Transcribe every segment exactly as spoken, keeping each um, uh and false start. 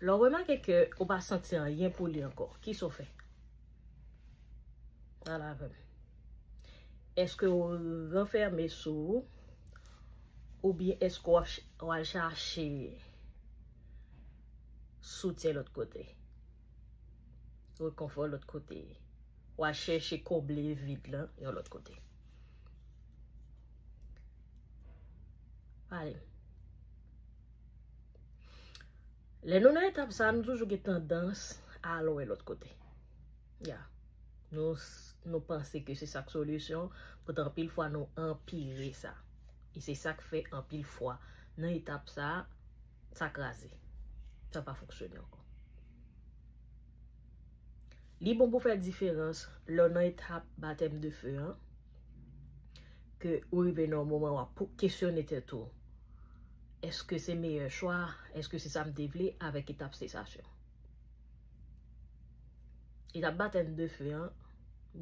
Lè w remake ke ou pa santi anyen pou li ankò, kisa w fè? Pale avè m. Èske w ranfèmen sou ou? Oubyen èske w ap ch- w al chache soutyen lòt kote? Rekonfò lòt kote? W al chèche konble vid lan yon lòt kote? Pale m. Lè nou nan etap sa, nou toujou gen tandans al wè lòt kote. Ya. Nou, nou panse ke se sa k solisyon, poutan anpil fwa nou anpire sa. E se sa k fè anpil fwa nan etap sa, sa kraze. Sa pa fonksyone ankò. Li bon pou fè diferans lè w nan etap batèm de fe an, ke ou rive nan yon moman w ap kesyone tèt ou, èske se meyè chwa, èske se sa m te vle avèk etap sesasyon? Etap batèm de fe an,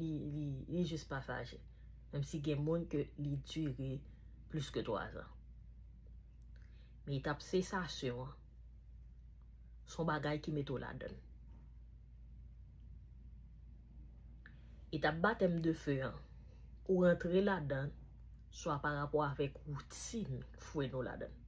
li, li, li jis pasaje. Menm si gen moun ke li dire plis ke twa zan. Men etap sesasyon an, se yon bagay ki mete w ladan l. Etap batèm de fe an, ou rantre ladan l, swa pa rapò avèk woutin fwe nou ladan l.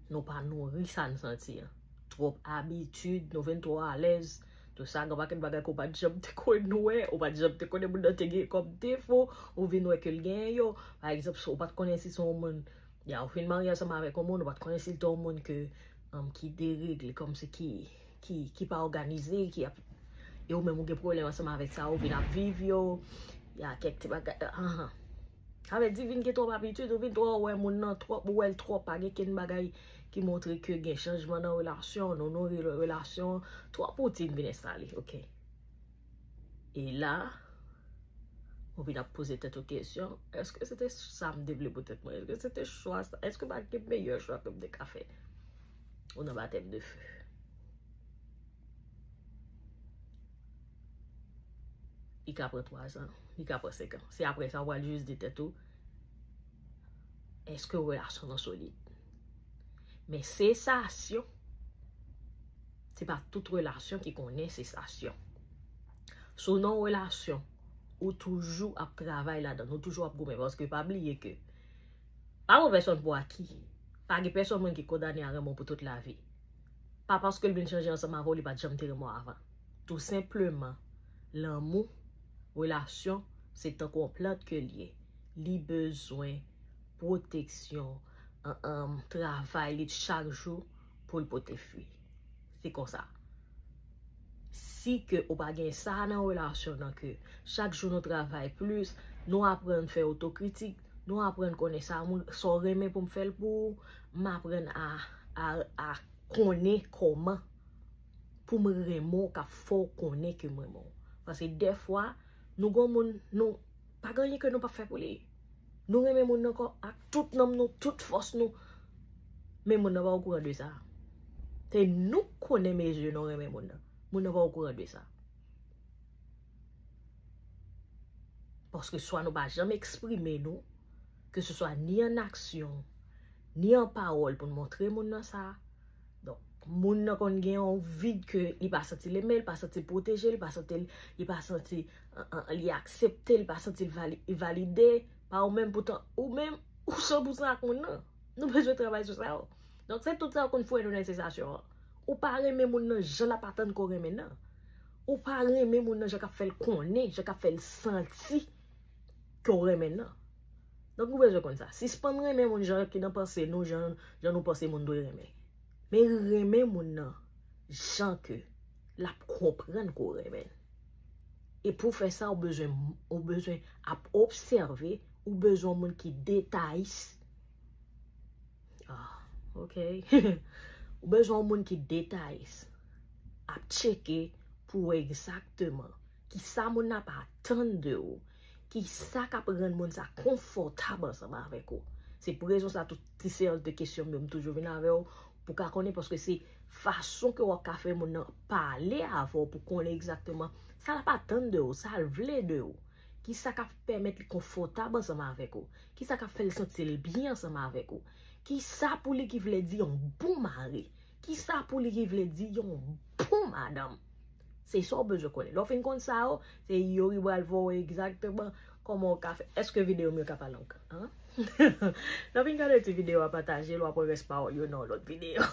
Nou pa nouri sa n santi an. Twòp abitid, nou vin twò alèz. Tout sa, gen pakèt bagay ke w pa t janm te konn wè, ou pa t janm te konnen moun nan te gen kòm defo, ou vin wè ke l genyen yo. Pa egzanp, si w pa t konnen si se yon moun, ya, ou fin marye ansanm avèk yon moun, ou pa t konnen si l te yon moun ke, um, ki deregle, kòmsi ki, ki, ki pa òganize, ki ap, e ou menm ou gen pwoblèm ansanm avèk sa, ou vin ap viv yo, ya, kèk ti bagay, anhan. Sa vle di, vin gen twòp abitid, ou vin twò wè moun nan twòp, ou wè l twòp, pa gen kenn bagay ki montre ke gen chanjman nan relasyon, nou nouri relasyon, twòp woutin vin enstale, oke. E la, ou vin ap poze tèt ou kesyon, èske se te sa m te vle pou tèt mwen? Èske se te chwa sa? Èske pa gen meyè chwa ke m te ka fè? Ou nan batèm de fe. Li ka pran twa zan, li ka pran senk an. Se apre sa, w pral jis di tèt ou, èske relasyon nan solid? Men sesasyon, se pa tout relasyon ki konnen sesasyon. Si w nan yon relasyon, ou toujou ap travay ladan l, ou toujou ap goumen, paske pa bliye ke pa pran pèsonn pou aki. Pa gen pèsonn moun ki kondane a renmen w pou tout lavi. Pa paske l vin chanje ansanm avè w, li pa t janm te renmen w avan. Tou senpleman, lanmou, relasyon, se tankou yon plant ke l ye. Li bezwen pwoteksyon, an, an, travay li chak jou pou l pote fwi. Se konsa. Si ke ou pa gen sa nan relasyon nan, ke chak jou nou travay plis, nou aprann fè otokritik, nou aprann konnen sa moun, sa w renmen pou m fè l pou ou, m aprann a, a, a konnen kòman pou m renmen w, k ap fè w konnen ke m renmen w. Paske dèfwa, nou gon moun, nou pa gen anyen ke nou p ap fè pou li. Nou renmen moun nan kò ak tout nanm nou, tout fòs nou. Men moun nan pa okouran de sa. Se nou k konnen mezire nou renmen moun nan. Moun nan pa okouran de sa. Paske swa nou pa janm eksprime nou, ke se swa ni an aksyon, ni an pawòl pou n montre moun nan sa. Donk, moun nan konn gen yon vid ke li pa santi l enmen, li pa santi l pwoteje, li pa santi l, li pa santi, an, an, li aksepte, li pa santi l vali-, valide pa ou menm, poutan ou menm, ou san pou san ak moun nan. Nou bezwen travay sou sa yo. Donk, se tout sa yo konn foure nou nan sesasyon an. Ou pa renmen moun nan jan l ap atann ke w renmen l nan. Ou pa renmen moun nan jan k ap fè l konnen, jan k ap fè l santi ke w renmen l nan. Donk, nou bezwen konn sa. Sispann renmen moun jan ki nan panse nou, jan, jan nou panse moun dwe renmen. Men renmen moun nan jan ke l ap konprann ke w renmen l. E pou w fè sa, ou bezwen, ou bezwen ap obsève, ou bezwen yon moun ki detayis. Ah, ok. Ou bezwen yon moun ki detayis. Ap tcheke pou w wè egzakteman kisa moun nan ap atann de ou. Kisa k ap rann moun sa konfòtab ansanm avèk ou. Se pou rezon sa, tout ti seri de kesyon m yo, m toujou vin avè w pou w ka konnen, paske se fason ke w ap ka fè moun nan pale avè w pou konnen egzakteman sa l ap atann de ou, sa l vle de ou. Kisa k ap pèmèt li konfòtab ansanm avèk ou? Kisa k ap fè l santi l byen ansanm avèk ou? Kisa pou li ki vle di yon bon mari? Kisa pou li ki vle di yon bon madanm? Se sa w bezwen konnen. Lè w fin konn sa yo, se Youri pral voye egzakteman kòman w ka fè. Èske videyo m yo ka pale ankò? Lè w fin gade ti videyo a, pataje l, w ap wè rès pawòl yo nan yon lòt videyo.